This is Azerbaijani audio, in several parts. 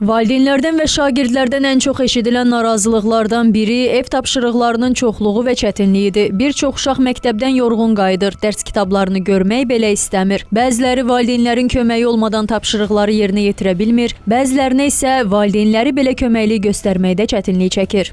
Valideynlərdən və şagirdlərdən ən çox eşidilən narazılıqlardan biri ev tapşırıqlarının çoxluğu və çətinliyidir. Bir çox uşaq məktəbdən yorğun qayıdır, dərs kitablarını görmək belə istəmir. Bəziləri valideynlərin köməyi olmadan tapşırıqları yerinə yetirə bilmir, bəzilərinə isə valideynləri belə köməklik göstərməkdə çətinlik çəkir.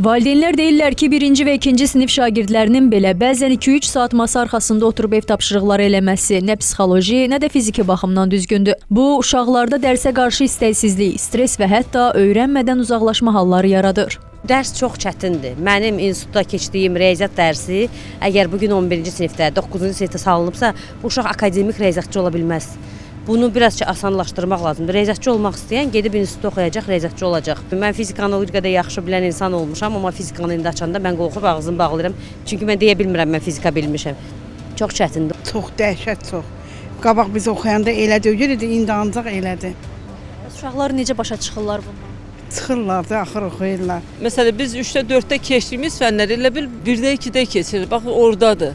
Valideynlər deyirlər ki, birinci və ikinci sinif şagirdlərinin belə bəzən 2-3 saat masa arxasında oturub ev tapşırıqları eləməsi nə psixoloji, nə də fiziki baxımdan düzgündür. Bu, uşaqlarda dərsə qarşı istəksizlik, stres və hətta öyrənmədən uzaqlaşma halları yaradır. Dərs çox çətindir. Mənim institutda keçdiyim riyaziyyat dərsi əgər bu gün 11-ci sinifdə, 9-cu sinifdə salınıbsa, bu uşaq akademik riyaziyyatçı ola bilməz. Bunu birazca asanlaşdırmaq lazımdır. Riyaziyyatçı olmaq istəyən gedib institutda oxuyacaq, riyaziyyatçı olacaq. Mən fizikanı o qədər yaxşı bilən insan olmuşam, amma fizikanı indi açanda mən qorxub ağzımı bağlayıram. Çünki mən deyə bilmirəm mən fizika bilmişəm. Çox çətindir. Çox dəhşət çox. Qabaq biz oxuyanda elə deyildi, indi ancaq elədir. Uşaqlar necə başa çıxırlar bundan? Çıxırlar da, axır oxuyurlar. Məsələn, biz 3-də 4-də keçdiyimiz fənləri elə bil 1-də 2-də keçirik. Bax ordadır.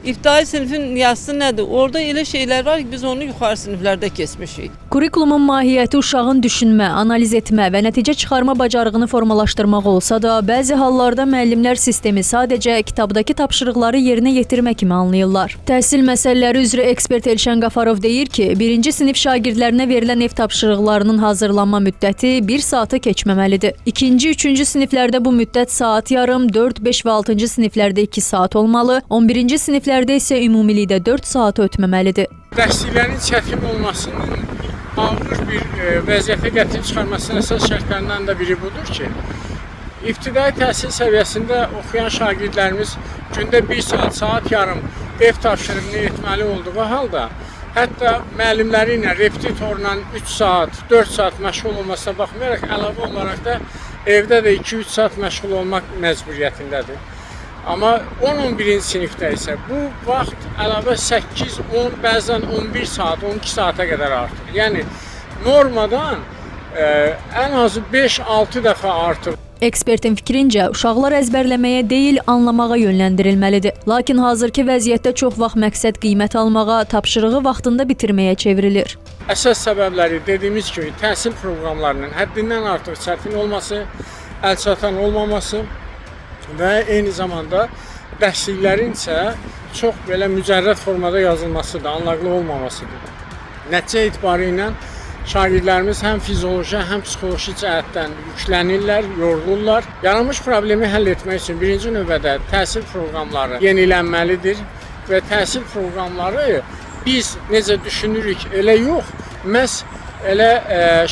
İbtidai sinifin yazısı nədir? Orada elə şeylər var ki, biz onu yuxarı siniflərdə keçmişik. Kurikulumun mahiyyəti uşağın düşünmə, analiz etmə və nəticə çıxarma bacarığını formalaşdırmaq olsa da, bəzi hallarda müəllimlər sistemi sadəcə kitabdakı tapşırıqları yerinə yetirmə kimi anlayırlar. Təhsil məsələləri üzrə ekspert Elşən Qafarov deyir ki, birinci sinif şagirdlərinə verilən ev tapşırıqlarının hazırlanma müddəti 1 saata keçməməlidir. İkinci, üçüncü siniflərdə bu müddət saat yarım, 4, 5 və 6-cı siniflərdə 2 saat olmalı, 11-ci siniflərdə isə ümumilikdə 4 saatı ötməməlidir. Dərsliklərin çətin olmasının ağır bir vəziyyətə gətirib çıxarmasının əsas şərtlərindən də biri budur ki, ibtidai təhsil səviyyəsində oxuyan şagirdlərimiz gündə 1 saat, saat yarım ev tapşırığını etməli olduğu halda, hətta müəllimləri ilə, repetitorla 3 saat, 4 saat məşğul olmasına baxmayaraq, əlavə olaraq da evdə də 2-3 saat məşğul olmaq məcburiyyətindədir. Amma 10-11-ci sinifdə isə bu vaxt əlavə 8, 10, bəzən 11 saat, 12 saata qədər artır. Yəni normadan ən azı 5-6 dəfə artır. Ekspertin fikrincə, uşaqlar əzbərləməyə deyil, anlamağa yönləndirilməlidir. Lakin hazırki vəziyyətdə çox vaxt məqsəd qiymət almağa, tapşırığı vaxtında bitirməyə çevrilir. Əsas səbəbləri dediyimiz kimi təhsil proqramlarının həddindən artıq çətin olması, əlçatan olmaması və eyni zamanda dərsliklərin isə çox belə mücərrəd formada yazılmasıdır, anlaqlı olmamasıdır. Nəticə etibarı ilə şagirdlərimiz həm fizioloji, həm psixoloji cəhətdən yüklənirlər, yorulurlar. Yaranmış problemi həll etmək üçün birinci növbədə təhsil proqramları yenilənməlidir və təhsil proqramları biz necə düşünürük elə yox, məhz elə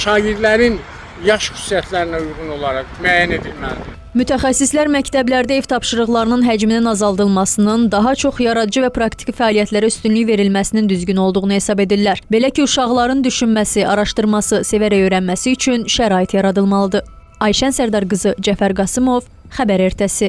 şagirdlərin yaş xüsusiyyətlərinə uyğun olaraq müəyyən edilməlidir. Mütəxəssislər məktəblərdə ev tapşırıqlarının həcminin azaldılmasının, daha çox yaradıcı və praktiki fəaliyyətlərə üstünlük verilməsinin düzgün olduğunu hesab edirlər. Belə ki, uşaqların düşünməsi, araşdırması, sevərək öyrənməsi üçün şərait yaradılmalıdır. Ayşən Sərdar qızı, Cəfər Qasımov, Xəbər Ertəsi.